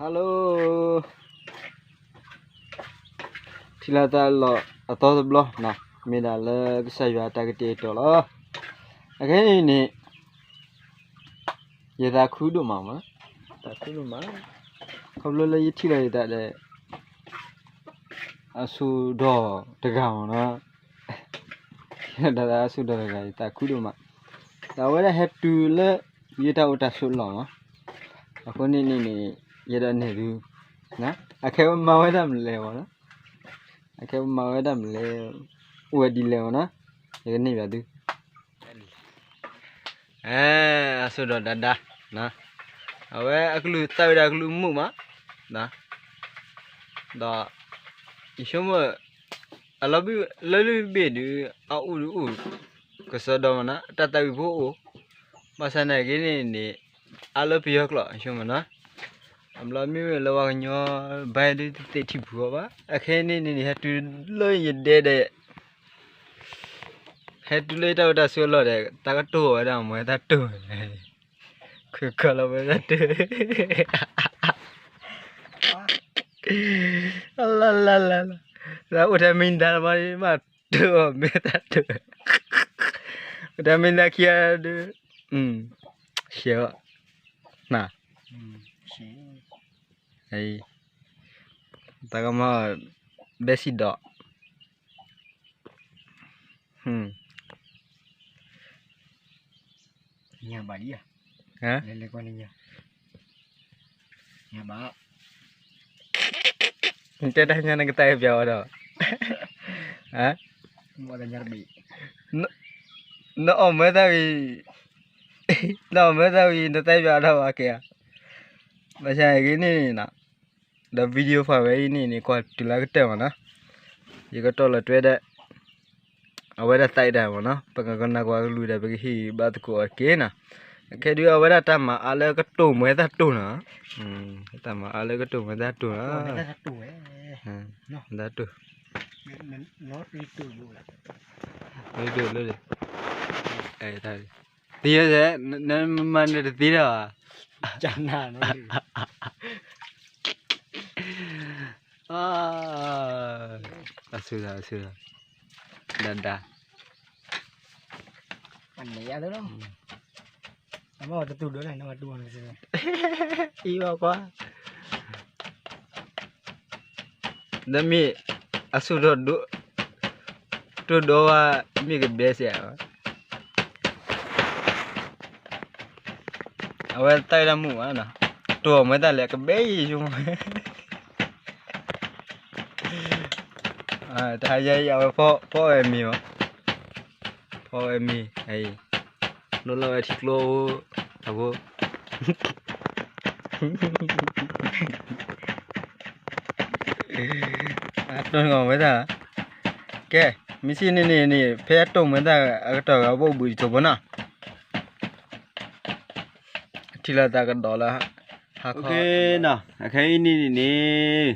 Hello, ထံၣ်လိာ်သးလီၤအသီတဘျီနီၤ, မ့ၢ်ဒၣ်လၢကစၢ်ယွၤအတၢ်ကတဲာ်ကတီၤလီၤ. အခဲအံၤန့ၣ် ယသးခုဒိၣ်မးမး, သးခုဒိၣ်မး, ခီဖျိလၢယထံၣ်လီၤယသးဒီး အစိၣ်ဒီတဂၤမးနီၤ, ဒီးအစိၣ်ဒီတဂၤ ယသးခုဒိၣ်မး, ဒီးအဝဲဒၣ်ဟဲတုၤလၢယတၢ်အိၣ်တၢ်ဆိးလီၢ်မး, အဃိန့ၣ်န့ၣ်န့ၣ် ယအဲၣ်ဒိးနဲၣ်သု, အခဲအံၤမၤဝဲဒၣ်မနုၤလဲၣ်မးနီၤ, အခဲအံၤမၤဝဲဒၣ်မနုၤလဲၣ်, အိၣ်ဝဲဒ်လဲၣ်မးနီၤ, ယကနဲၣ်ဘၣ်သု အစိၣ်ဒီးဒါဒါ, အဝဲအကလုၢ်သးဝဲဒၣ်အကလုၢ်မုာ်မး, ဒီး ယဆိကမိၣ် အလီၤဘၣ်လၢလုၢ်ဘ့ၣ်ဒုး အအိၣ်ဒုးအိၣ် ကစီဒီမးနီၤ, တၢ်သးဝံၣ်ဖိအိၣ်, ဘၣ်ဆၣ်နာ်က့န့ၣ်န့ၣ် အါလၢပယီၤကျိာ် ယဆိကမိၣ်နီၤ, အဘျီမ့မ့ၢ်လၢပှၤကညီဘၣ်ဒုးတသ့ထံၣ်ပူၤအီၤဘၣ်, အခဲအံၤန့ၣ်န့ၣ် ဟဲတုၤလၢယဒဲဒီး ဟဲတုၤလၢယတၢ်အိၣ်တၢ်ဆိးအလီၢ်ဒီး တၢ်ကတိၤဝဲဒၣ်မ့ၢ်တၢ်တိၢ်, ခုကလီၤဝဲတၢ်တိၢ်, လၢလၢလၢလၢ, အိၣ်ထဲမံၤဒါမး ဘၣ်တိၢ်အီၤမ့ၢ်တၢ်တိၢ်, အိၣ်ထဲမံၤဒါခံဂၤဒီး, ရှဲအီၤ, န, တၢ်ကမၣ် ဘဲစံၣ်ဒီး ညါဘၣ်လံဧါ, လဲၤလဲၤကွၢ်န့ၣ်ညါ, ညါဘၣ်, နတဲတၢ်ညါနကသးပျးဝဲဒီး, နအီၣ်မ့ၤသၣ်ဝံၤ, နအီၣ်မ့ၤသၣ်ဝံၤ နသးပျးဝဲဒီးဘၣ်က့ၤဧါ, ဘၣ်ဆၣ်အံၤဂ့ၤန့ၣ်နီၤ, ဒီး video file ဝဲအံၤန့ၣ်န့ၣ် ကွၢ်တုၤလၢကတၢၢ်မးနီၤ, ယကတီၢ်လီၤတွဲဒီး အဝဲဒၣ်သးအံၤတၢ်မးနီၤ, ပကကနၣ်ကွၢ်ကလုၢ်ဒီး ပကဟ့ၣ်ဘၣ်သကိးအီၤတက့ၢ်နီၤ, အခဲဒုးအဝဲဒၣ်တၢ်မၤအါလၢကတိၤမ့ၤသၣ်တိၢ်နီၤ, တၢ်မၤအါလၢကတိၤမ့ၤသၣ်တိၢ်နီၤ, တၢ်တိၢ်, သ့လၢ, နမၤနတသ့ဒီး, အဆူၣ်, အဆူၣ်, ဒါဒါ, အံၤဘၣ်ကွၢ်, ဒီးမ့ၢ်အဆူၣ်ဒီး, တိၢ်ဒီဝဲမ့ၢ်ကဘဲစ့ၢ်ဧါ, အဝဲသးဝဲဒၣ်မုာ်ဘၣ်နီၤ, တိၢ်မ့ၤသၣ်လဲၣ်ကဘဲယံၤယံၤမး, တဟါယဲအံၤ အဝဲဖီအီၣ်ဝဲမ့ၤမး, ဖီအီၣ်ဝဲမ့ၤအံၤ, ဒိလီၤဝဲထံကျိအဃိ, တိၢ်မ့ၤသၣ်, ကဲ, မ့ၢ်စံးန့ၣ်န့ၣ်န့ၣ် ဖဲတိၢ်မ့ၤသၣ်အကတီၢ်ဂၤဘိၣ်ဘုးတစိၢ်ဖိနီၤ, ထံၣ်လိာ်သးကဒီးလၢ, အခဲအံၤန့ၣ်န့ၣ်န့ၣ်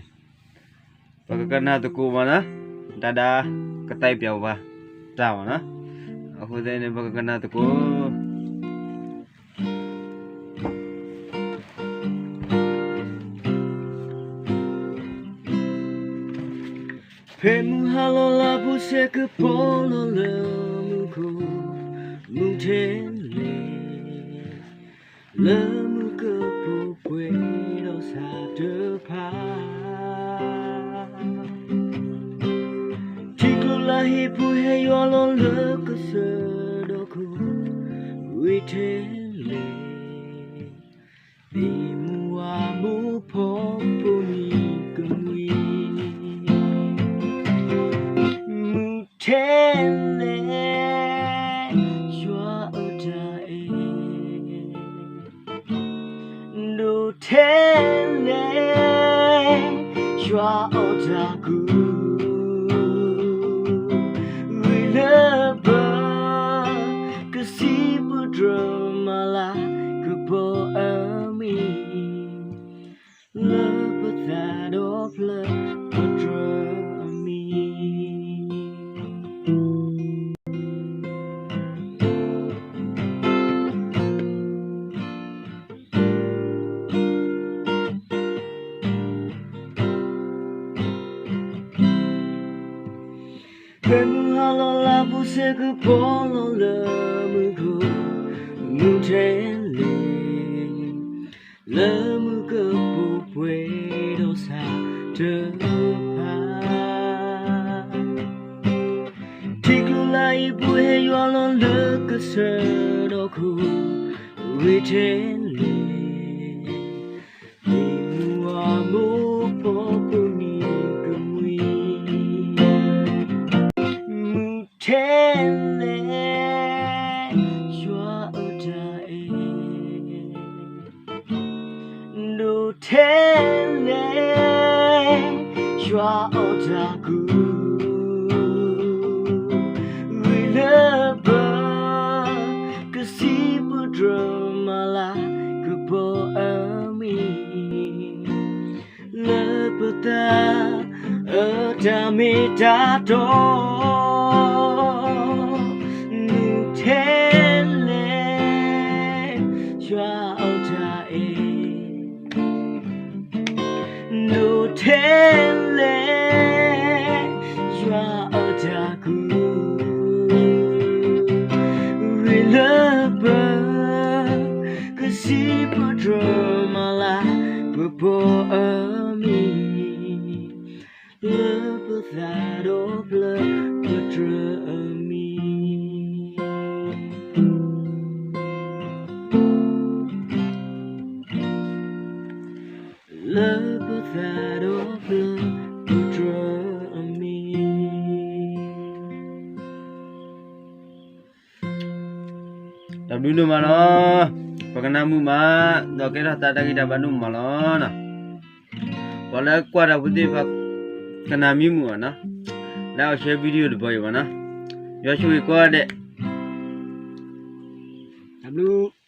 ပကကနၣ်သကိးမးနီၤ, ဒါဒါကသးပျးဝဲတၢ်မးနီၤ, အဃိသတးန့ၣ် ပကကနၣ်သကိး ဖဲမုၢ်ဟါလီၤလၢဖိဆဲးကပီၤလီၤလၢမူခိၣ်, မူထဲလဲၣ်, လၢမူကပိာ်ပှဲၤဒီးဆၣ်တဖၣ်, ထံကျိလၢဟံၣ်ပူၤဟဲယွၤလီၤလၢကစၢၢ်ဒီးခိၣ်, ဝံၤထဲလဲၣ်, သ့ၣ်မူဝါမူဖီပိာ်မုၣ်ကမှံၤ, မူထဲလဲၣ်, ယွၤအတၢ်အဲၣ်, ဒိၣ်ထဲလဲၣ်, ယွၤအတၢ်ကူၣ်, ဂ့ၤလၢပ ကစံးပတြၢၤမၤလၤကပီၤအမံၤ, လၢပသးဒီဖျၢၣ်ပတြၢၤအမံၤ. ကပီၤလီၤလၢမုၢ်ခိၣ် မုၢ်ထဲလဲၣ် လၢမုၢ်ကပူၤပှဲၤဒီးဆၣ်တဖၣ် ထံကျိလၢအံၤပူၤဟဲယွၤလီၤလၢကစၢၢ်ဒီးခိၣ် ဝ့ၢ်ထဲလဲၣ် မ့ၢ်မုၢ်အမိၢ်ဖီခိၣ်နံၤကမှံ မုၢ်ထဲလဲၣ် ယွၤအတၢ်အဲၣ် ဒိၣ်ထဲလဲၣ် ယွၤအတၢ်ကူၣ် ဂ့ၤလၢပ ကစံးပတြၢၤမၤလၤကပီၤအမံၤ လၢပသးအတၢ်မ့ၢ်တၢ်တီ မုၢ်ထဲလဲၣ် ယွၤအတၢ်အဲၣ် ဒိၣ်ထဲလဲၣ် ယွၤအတၢ်ကူၣ် ဂ့ၤလၢပ ကစံးပတြၢၤမၤလၤကပီၤအမံၤ လၢပသးဒီးပျၢၤပတြၢၤအမံၤ လၢပသးဒီးပျၢၤပတြၢၤအမံၤ တၢ်ဘျုးဒိၣ်မးလီၤ. ပကနၣ်မုာ်မး, ဒီးကဲထီၣ်သးတၢ်ဂံၢ်တၢ်ဘါဒိၣ်မးလီၤ. ပှၤလၢကွၢ်တၢ်ဖိသ့ၣ်တဖၣ် ကနၣ်မံမုာ်ဘၣ်နီၤ, လၢအ share video တဘျီအံၤဘၣ်နီၤ, ယွၤဆိၣ်ဂ့ၤကိးဂၤဒဲး, တၢ်ဘျုး